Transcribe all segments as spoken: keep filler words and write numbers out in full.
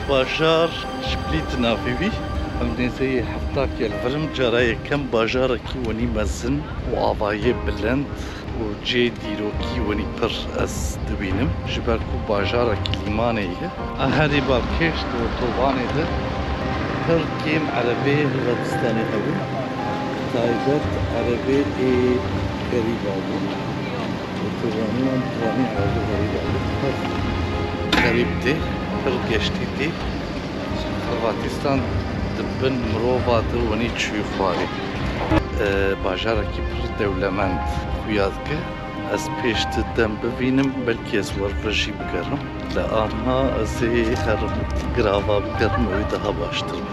Bajar Split navê wî. Em nêzeyê hefta kel vir in, cara yekem bajarekî wenî mezin û avayê bilind û cê dîrokî wenî pir ez dibînim. Ji ber ku bajarekî lîmanê ye. A herî balkêş di otobanê de pir kêm erebeyê Hindîstanê hebûn. Bi taybet erebeyê ê xerîba bûn. Otobanê wan piranî erebeyê xerîba bûn. Pir xerîb tê, pir geştî tê. Hindîstan di bin mirova de wenî çûyî xwarê. E, bajarekî pir dewlemend xuya dike. Ez pêş di dem bivînim, belkî ez wer vir jî bigerim. Li aniha ez ê herim girava bigerim, ew ê daha baştir be.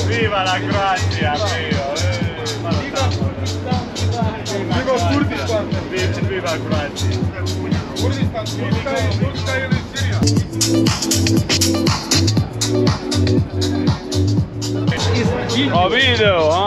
Viva la Croazia, viva, eh, viva Kurdistan. Viva, viva Croazia. Kurdistan, Turkey, Turkey, Syria. Oviedo, ah.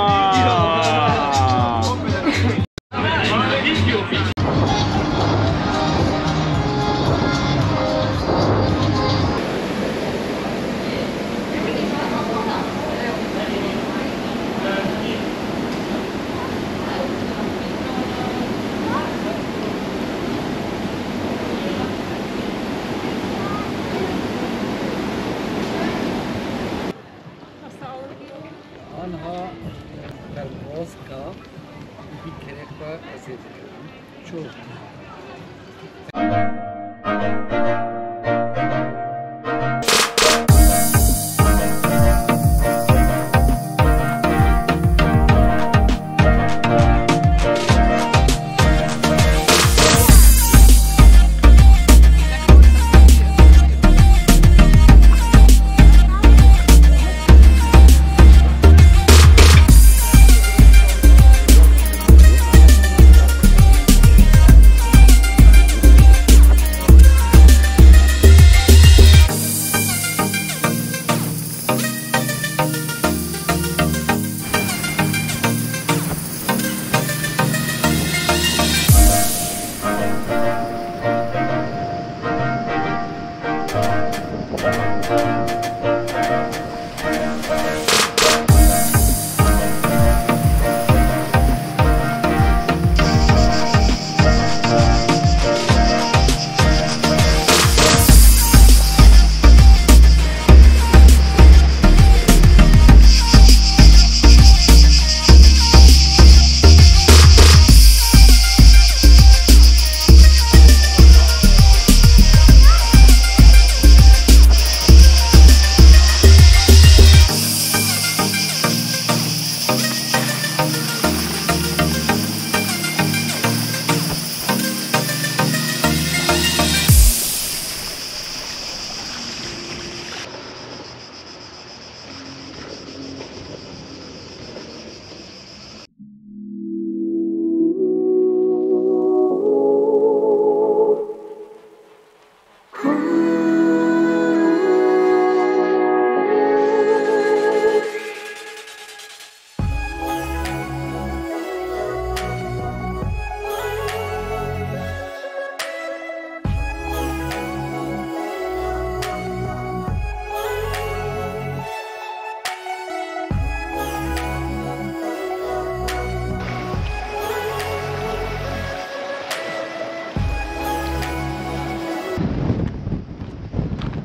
Anha perwazka bi kerê xwe ez ê bikim. Çok.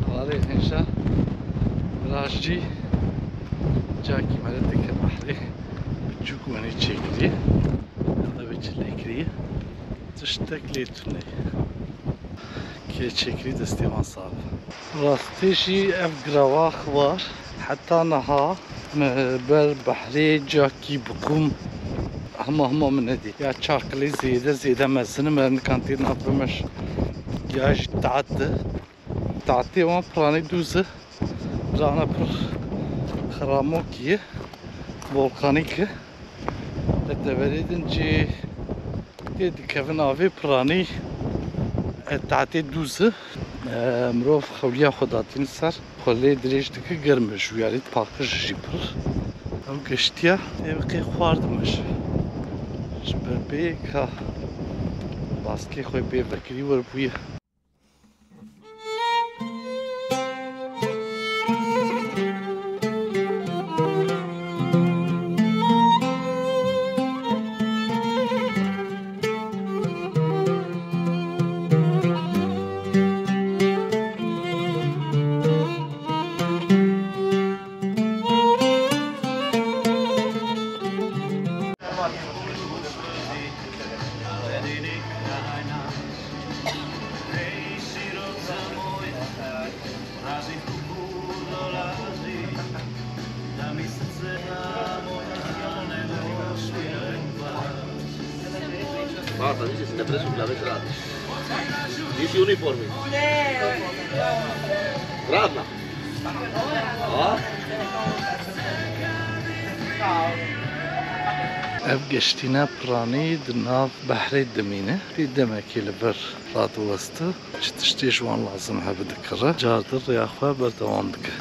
Hevalê hêşa, rajî cakî me re dike behrê. Çûk wenê çêkirî. Ev ê çi lê kirî? Tiştek lê tune. Kê çêkirî destê wan sax. Rastî jî ev girava xiwar heta niha me ber behrê cakî bi qûm hema hema min nedî. Ya çar kilê zêde zêde mezin in, me nikan tê nav bimeş ya jî taet de. Taetê wan piranî dûz e. Rana pir xiramokî ye. Volkanîk e. Li deverê din cê tê dikevin avê piranî, e, taetê dûz e. E, mirov xewliya xwe datîne ser. Xwe lê dirêj dike, germ e, ji wî alî paqij jî pir. Ew geştiya tê bi qê xwar dimeşe. Ji ber bê ka baskê xwe pê vekirî werbûye. Marta, dice, se ne preso la vetrata. Dice uniforme. Radna. Ha? Ev geştîne piranî di nav behrê dimîne. Tê demekê li vir radiweste. Çi tiştê ji wan lazim hebe dikire. Cardir rêya xwe berdewam dike.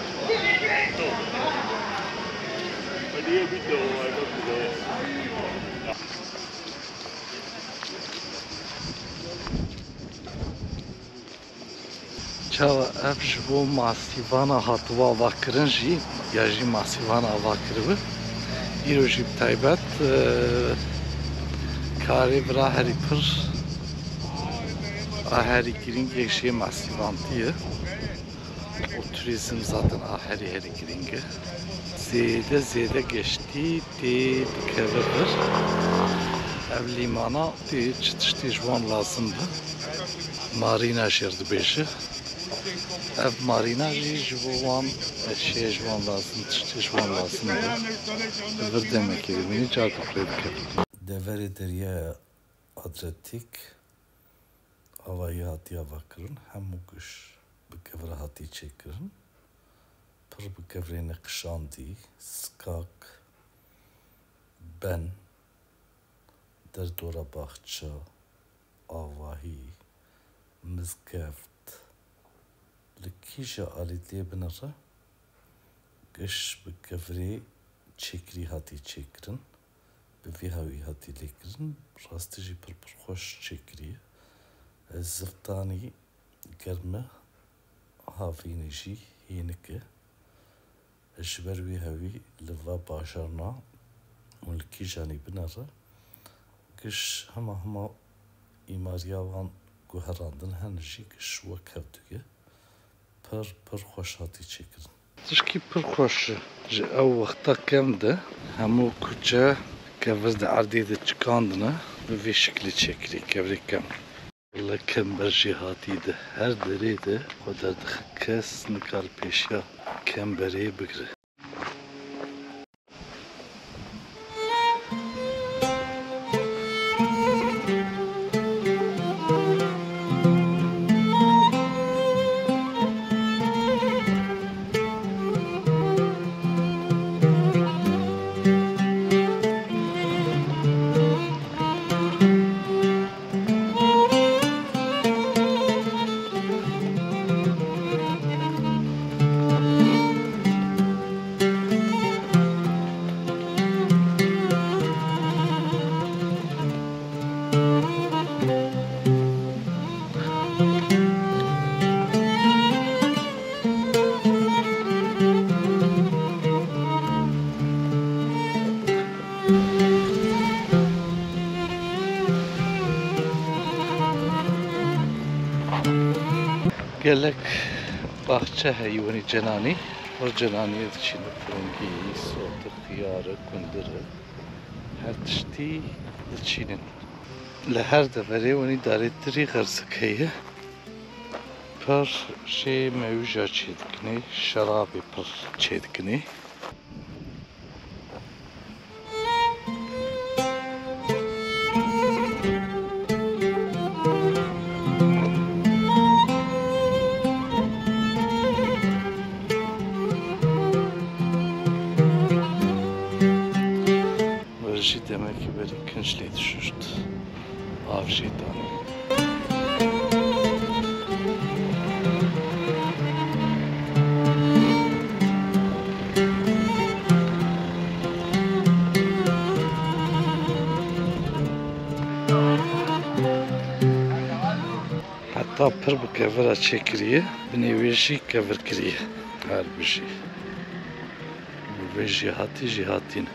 Çawa ev ji bo masîvana hatibe avakirin jî, ya jî masîvana avakiribe. Îro jî bi taybet, e, karê vira herî pir a herî girîng yek jê masîvantî ye. Û turîzm zaten a herî herî girîng e. Zêde zêde geştî tê dikeve vir. Ev lîmana tê çi tiştê ji wan lazim be. Marîna jê re dibêje. Ev marîna jî ji bo wan eşyayê ji wan lazim, tiştê ji wan lazim be. Li vir demekê dimîne, careke pê dikeve. Deverê Deryaya Adriyatik avahî hatiye avakirin, hemû giş bi kev re hatiye çêkirin. Pir bi kev re neqişandî, skak, ben, derdora baxça, avahî, mizgeft. Li kîja alî lê binere, giş bi kevirê çêkirî hatî çêkirin, bi vî hawî hatî lêkirin, rastî jî pir pir xweş çêkirî ye. Ziftanî germ e, havînê jî hênik e. Ji ber wî hewî li va bajarna û li kîjanî binere, giş hema hema îmariya wan guherandin hene jî giş wek hev dû ye. Pir, pir xweş hatî çêkirin. Tişkî pir xweş e. Ji ew wexta kem de hemû kuçe kevir di erdê de çikandine, bi vê şiklê çêkirî, kevirê kem. Wele kember jêhatî di her derê de xwe derdixe, kes nikare pêşiya kemberê bigire. Gelek baxçe heye wenî cenanî. Her cenanî diçîne piringî, sotik, xiyar e, kundir e. Her tiştî diçînin. Li her deverê wenî darê tirî xerzek heye. Pir jê mewîja çêdikinê, şerabê pir çêdikinê. Wer jî demekî berî kinc lê dişuşt. Av jê danî. Heta pir bi kevira çêkiriye, binê wê jî kevir kiriye. Her bijî. Bi vê jêhatî jêhatî ne.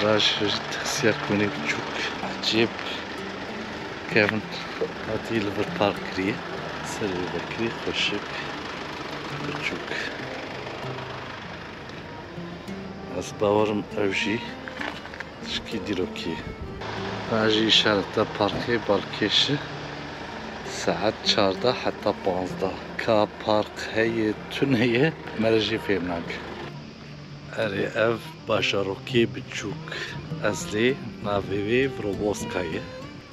Raj tesiya konê biçûk, ecêb kevin hatî li vir park kiriye. Ser vê vekirî xweşik, biçûk. Ez bawerim ew jî tişkî dîrokî ye. Ev jî îşareta parkê balkêş e. Saet çardeh heta panzdeh. Ka park heye, tune ye, me re jî fêm nake. Erê, ev bajarokê biçûk. Ez lê navê wê Vroboska ye.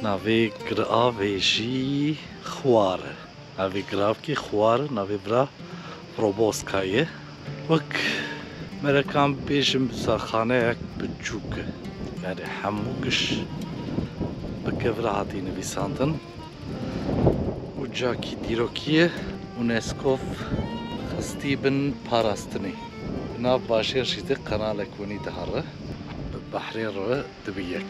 Navê giravê jî Xwar e. Navê giravkî Xwar e, navê vira Vroboska ye. Wek merekan bêjim, sarxaneyek biçûk e. Yani hemû giş bi kevira hatî nivîsandin. Û cakî dîrokî ye UNESCO xistî bin parastinê. Di nav bajêr jî de qenalek winî dihare. Bi behrê re dibe yek.